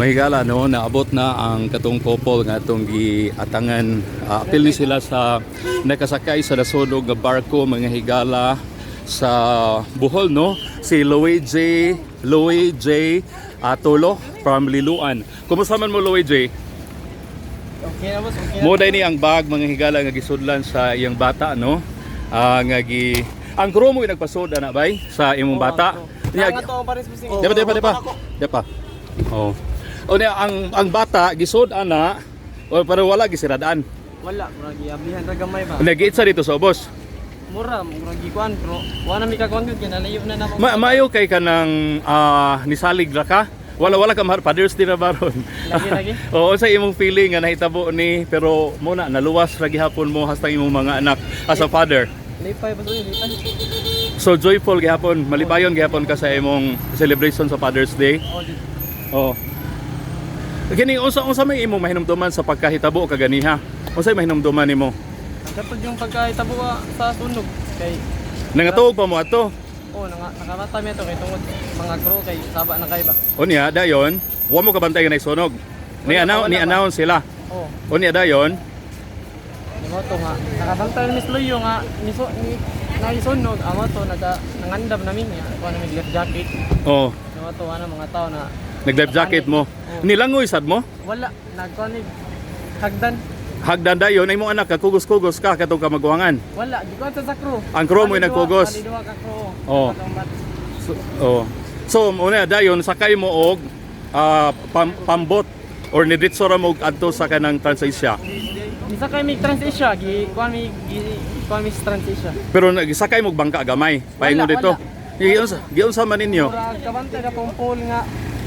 Mahigala, no, naabot na ang katong couple nga atong giatangan. Apil ni sila sa nakasakay sa nasunog nga barko, mga higala, sa Bohol, no? Si Luigi Louis J Atolo from Liloan. Kumusta man mo, Louis J? Okay na, boss, okay na. Mo ni ang bag, mga higala, nga gisudlan sa iyang bata, no? Nga gi ang crew mo nagpasud ana bay sa imong bata. Nya nga to ang pares, boss. Di ba, di ba, di ba? Di pa. Oh. O niya, ang bata gisud ana o, pero wala gisiradaan. Wala, murag giablihan ra gamay ba. Nagiitsa dito sa ubos. Mura, murag gikuan pero wa na mi kakuan gyud kay nalayo na namo. Maayo kay kanang nisalig ra ka. Wala ka mahal Father's Day na baron. Lagi, lagi. Oo, sa imong feeling nga nahitabo ni pero mo na naluwas ra gihapon mo hasta imong mga anak as a father. Lipay, boss, oy, lipay. So joyful gihapon, malipayon gihapon ka sa imong celebration sa Father's Day. Oh, di. Oo. Kini unsa may imong mahinumduman sa pagkahitabo kaganiha? Unsa may mahinumduman nimo? Ang katod yung pagkahitabo sa sunog kay Nangatuog pa mo ato. Oh, nakamata mi ato kay tungod mga crew kay saba na kay ba. Unya dayon, wa mo kabantay nga nagsunog. Ni Wala pa, announce wala ni pa. announce sila. Oh, Unya dayon, ni mo to nga nakabantay ni Miss Luyo nga ni so, ni naisunog amo to naga nangandam namin niya kuan namin life jacket. Oh, Ni mo to ana mga tao na nag life jacket mo. Oo. Nilangoy sad mo. Wala nagkuan ni hagdan. Hagdan dayon ay imong anak kagkugos-kugos ka katong kamaguangan. Wala, gikuan sa crew. Ang crew mo'y Bali nagkugos. Bali duha ka crew. Oh. Katong batch. So, oh. So una dayon sakay mo og pambot or nidritso ra mo og adto sa kanang TransAsia. Isa kay mi TransAsia, gi kuan mi gi kuan mi sa TransAsia. Pero nagisakay mo og bangka gamay. Paingon Wala, dito. Giunsa man ninyo? Mura kabantay na pong pool nga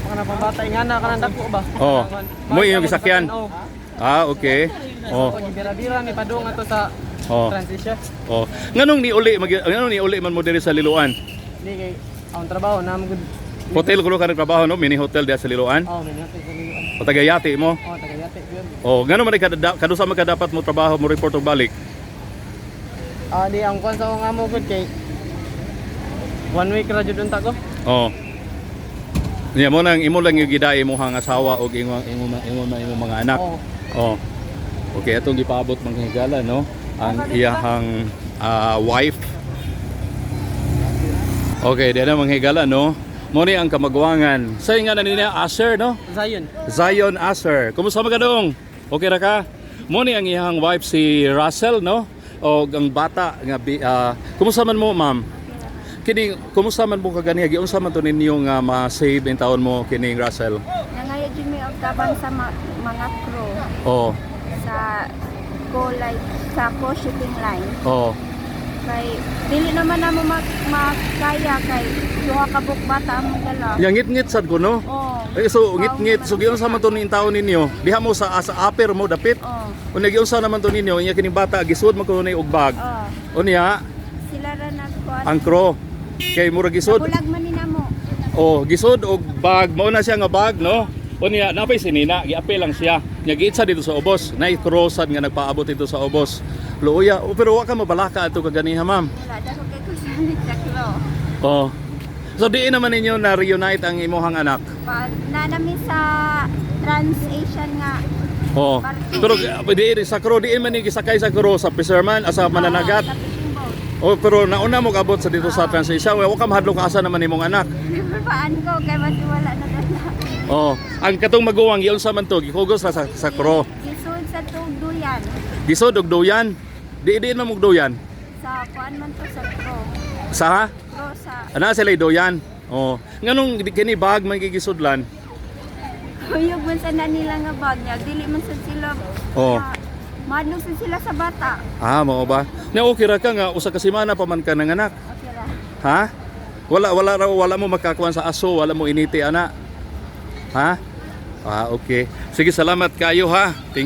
mga napambatay nga na kanang dako ba. Oh. Kuan, Mo inyong gisakyan? Oh. Ah, okay. Oh. Oh. Gibira-bira mi padung ato sa TransAsia. Oh. Nganong ni uli man mo diri sa Liloan? Di kay ang trabaho na mo gud. Hotel kuno ka nagtrabaho, no? Mini hotel diha sa Liloan. Oh, mi hotel sa Liloan. O tagayati mo. Oh, tagayate gyud. Oh, ngano man kada kadusa man ka dapat mo trabaho mo report og balik? Ah, di ang kuan sa akong amo gud kay one week ra jud unta ko. Oh. Niya mo nang imo lang yung giday mo hang asawa og imo mga anak. Oh. Oh. Okay, atong gipaabot mga higala, no? Ang iyahang wife. Okay, di na, mga higala, no? Mo ni ang kamagwangan. Sa nga na niya Asher, no? Zion. Zion Asher. Kumusta man ka dong? Okay ra ka? Mo ni ang iyang wife si Russell, no? O ang bata nga kumusta man mo, ma'am? Kini kumusta man mo kaganiha? Giunsa man to ninyo nga ma-save in taon mo kining Russell? Nangayo jud mi og tabang sa mga crew sa co like sa co shipping line. Kay dili naman namo makaya kay duha ka buok bata among dala. Yang ngit-ngit sad ko, no? Oh. Eh, so ngit-ngit so giunsa man to ning taon ninyo? Diha mo sa upper mo dapit. Oh. Unya giunsa naman to ninyo? Inya kining bata gisud man kuno ni og bag. Oh. Unya Sila ra nagkuan. ang crew kay mura gisud. Bulag man ni namo. Oh, gisod og bag, mao na siya nga bag, no? Unya napay sinina, giapil lang siya. Nya giitsa dito sa ubos, nay crossan nga nagpaabot dito sa ubos. Luoya, oh, pero wa ka mabalaka adto kaganiha, ma'am. Wala dako kay kusalit sa crew. Oh. So diin naman ninyo na reunite ang imuhang anak. Pag na nami sa Trans-Asian nga Oh. barko. Pero diin sa crew, diin man ni gisakay sa crew sa fisherman asa mananagat. Oo, sa fishing boat. Oh, pero nauna mo kabot sa dito sa TransAsia, wa ka mahadlok asa naman imong anak. Paan ko kay mas wala na dala. Oh, ang katong maguwang giunsa man to, gikugos ra sa crew. Gisud sa tugduyan. Gisod og duyan. Di diin man og duyan. Sa kuan man to sa crew. Sa ha? Crew sa Ana sila doyan. Oh, nganong kini bag man gigisudlan? Kuyog man sa na nila nga bag niya, dili man sad sila. Oh. Madlong sad sila sa bata. Ah, mao ba? Na okay ra ka nga usa ka semana pa man ka nanganak. Okay ra. Ha? Wala raw wala mo makakuan sa aso, wala mo initi ana. Ha? Ah, okay. Sige, salamat kayo ha. Thank you.